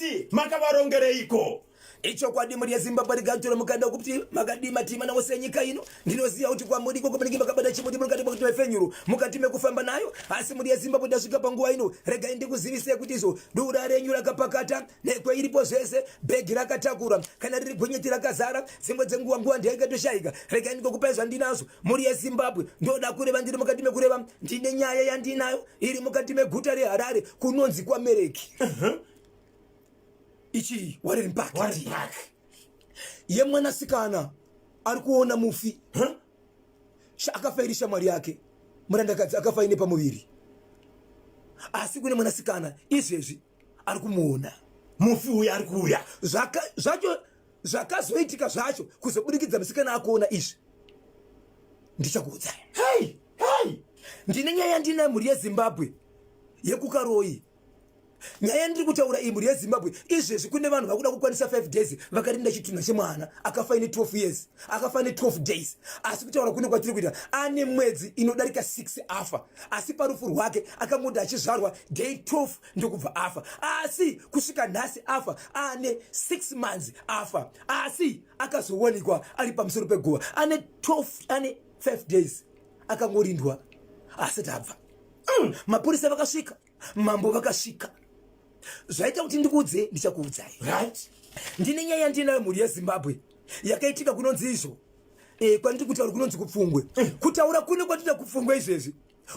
Asi makavarongereiko? Ichokwadi mhuri yeZimbabwe rigatora mukanda wekuti makadii matima wose enyika ino. Ndinoziva kuti kwamuri ikoko munenge makabata chimuti mukati mekuti mefenyuro mukati mekufamba nayo. Asi mhuri yeZimbabwe ndasvika panguva ino, regai ndikuzivisei kuti izvo dura renyu rakapakata nhekwe iripo zvese, bhegi rakatakura, kana riri gonyeti rakazara, dzimwe dzenguva nguva ndiyaikatoshaika. Regai ndikokupai zvandinazvo mhuri yeZimbabwe. Ndoda kureva ndiri mukati mekureva, ndine nyaya yandinayo iri mukati meguta reHarare kunonzi kwaMereki. Ichi Warren Park. Warren Park. Yemwanasikana ari kuona mufi. Huh? Akafa iri shamwari yake murandakadzi akafa ine pamuviri, asi kune mwanasikana izvezvi ari kumuona mufi uyu ari kuuya. Zvacho zvakazoitika zvacho kuzoburikidza musikana akuona izvi ndichakuudzai. Hey, hey. Ndine nyaya yandinayo mhuri yeZimbabwe yekuKaroi. Nyaya yandiri kutaura iyi mhuri yeZimbabwe, izvezvi kune vanhu vakuda kukwanisa 5 days vakarinda chitunha chemwana akafa ine 12 years, akafa ne 12 days. Asi kutaura kune kwatiri kuita ane mwedzi inodarika 6 afa, asi parufu rwake akangoti achizvarwa day 12 ndokubva afa, asi kusvika nhasi afa ane 6 months afa, asi akazowanikwa ari pamusoro peguva ane 12, ane 5 days akangorindwa asati abva. Mapurisa vakasvika, mambo vakasvika. Zvaita kuti ndikuudze ndichakuudzai. Right. Ndine nyaya yandinayo mhuri yeZimbabwe yakaitika kunonzi izvo kwandiri kutaura kunonzi kuPfungwe. Kutaura kune kwatita kuPfungwe izvezvi,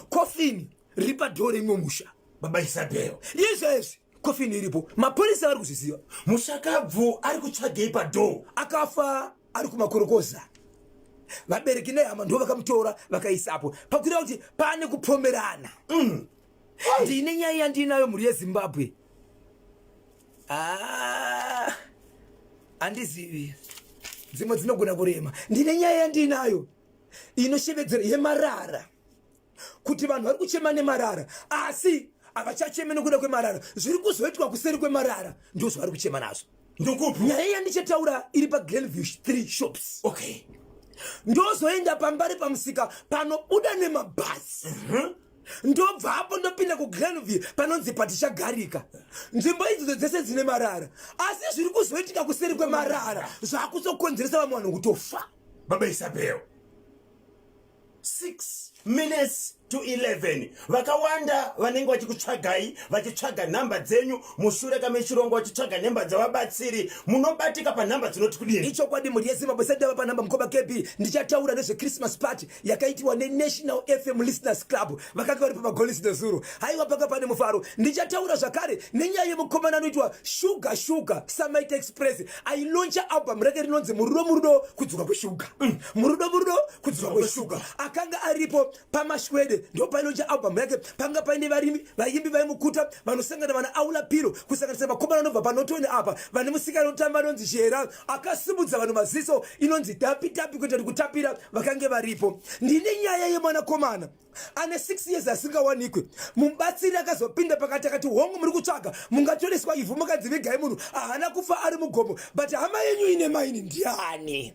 kofini riri padhoo reimwe musha. Baba Isabel. Izvezvi kofini iripo, mapurisa vari kuzviziva. Mushakabvu ari kutsvagei padhoo? Akafa ari kumakorokoza, vabereki nehama ndo vakamutora vakaisapo, pakureva kuti pane kupomerana. Ndine nyaya yandinayo mhuri yeZimbabwe. Handizivi, dzimwe dzinogona kurema. Ndine nyaya yandinayo inoshevedzera yemarara, kuti vanhu vari kuchema nemarara, asi havachacheme nekuda kwemarara. Zviri kuzoitwa kuseri kwemarara ndo zvavari kuchema nazvo. Ndokupi? Nyaya yandichataura iri paGlenview 3 shops. Ndozoenda pambari pamusika panobuda nemabhazi. Ndobva apo ndopinda kuGlenview panonzi patichagarika. Nzvimbo idzodzo dzese dzine marara, asi zviri kuzoitika kuseri kwemarara zvakuzokonzeresa vamwe vanhu kutofa. Baba Isabel, 6 minutes to 11, vakawanda vanenge vachikutsvagai, vachitsvaga nhamba dzenyu mushure kamechirongwa, vachitsvaga nhamba dzavabatsiri. Munobatika panhamba dzinoti kudini? Ichokwadi mhuri yeZimbabwe, sati ndava panhamba mukoma KB, ndichataura nezvechristmas party yakaitiwa neNational FM Listeners Club vakanga vari pamagolisi nezuro. Haiwa, panga pane mufaro. Ndichataura zvakare nenyaya yemukomana anoitwa Sugar Sugar Samaita Express ailauncha album rake rinonzi Murudo Murudo Kudzoka Kweshuga. Murudo Murudo Kudzoka Kweshuga. Akanga aripo paMashwede ndopailauncha album yake. Panga paine varimi vaimbi vaimukuta vanosangana vana Aula Pilo, kusanganisa vakomana vanobva panotoni apa vane musikana unotamba anonzi Shera akasimudza vanhu maziso inonzi Tapi Tapi kuita kuti kutapira vakange varipo. Ndine nyaya yemwanakomana ane 6 years asingawanikwe. Mubatsiri akazopinda pakati akati, hongu muri kutsvaga, mungatoreswa ivhu mukanzi vigai munhu haana kufa ari mugomo, but hama yenyu ine maini ndiani?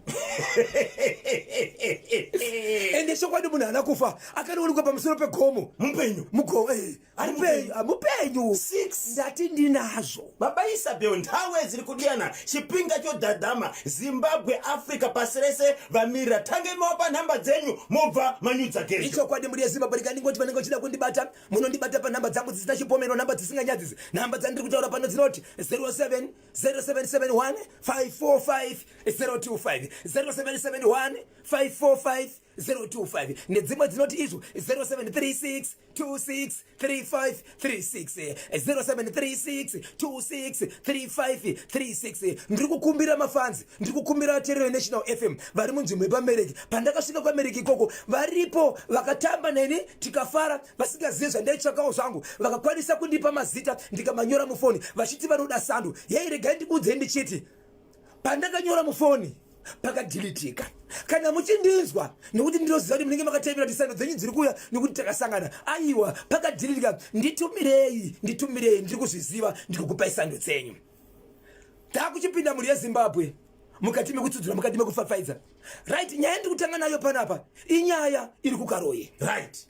Ende chokwadi munhu haana kufa, akanowanikwa pamusoro pegomo. Mupenyu. Mugomo. Ari mupenyu. Ah, mupenyu. 6. Ndati ndinazvo. Baba Isabel, nthawe dziri kudiyana, chipinga chodhadhama, Zimbabwe, Africa, pasi rese vamirira. Tange mawapa nhamba dzenyu mobva manyudza gejo. Ichokwadi mhuri yeZimbabwe, rikandingoti vanenge vachida kundibata munondibata panhamba dzangu dzisina chipomero, nhamba dzisinganyadzisi. Nhamba dzandiri kutaura pano dzinoti 07 0771 545 025, 0771 545 025, nedzimwe dzinoti izvo 0736 26 35 36, 0736 26 35 36. Ndiri kukumbira mafans, ndiri kukumbira vateereri veNational FM vari munzvimbo yepaMereki. Pandakasvika kwaMereki ikoko varipo vakatamba neni tikafara, vasingazivi zvandaitsvakawo zvangu, vakakwanisa kundipa mazita ndikamanyora mufoni vachiti vanoda sando. Yei, regai ndikuudzei ndichiti pandakanyora mufoni pakadhilitika. Kana muchindinzwa, nekuti ndinoziva kuti munenge makataimira kuti sando dzenyu dziri kuuya nekuti takasangana, aiwa, pakadhilitika. Nditumirei, nditumirei, ndiri kuzviziva, ndikukupai sando dzenyu. Takuchipinda mhuri yeZimbabwe mukati mekutsudzura, mukati mekufapfaidza. Right, nyaya ndiri kutanga nayo panapa inyaya iri kuKaroye. Right.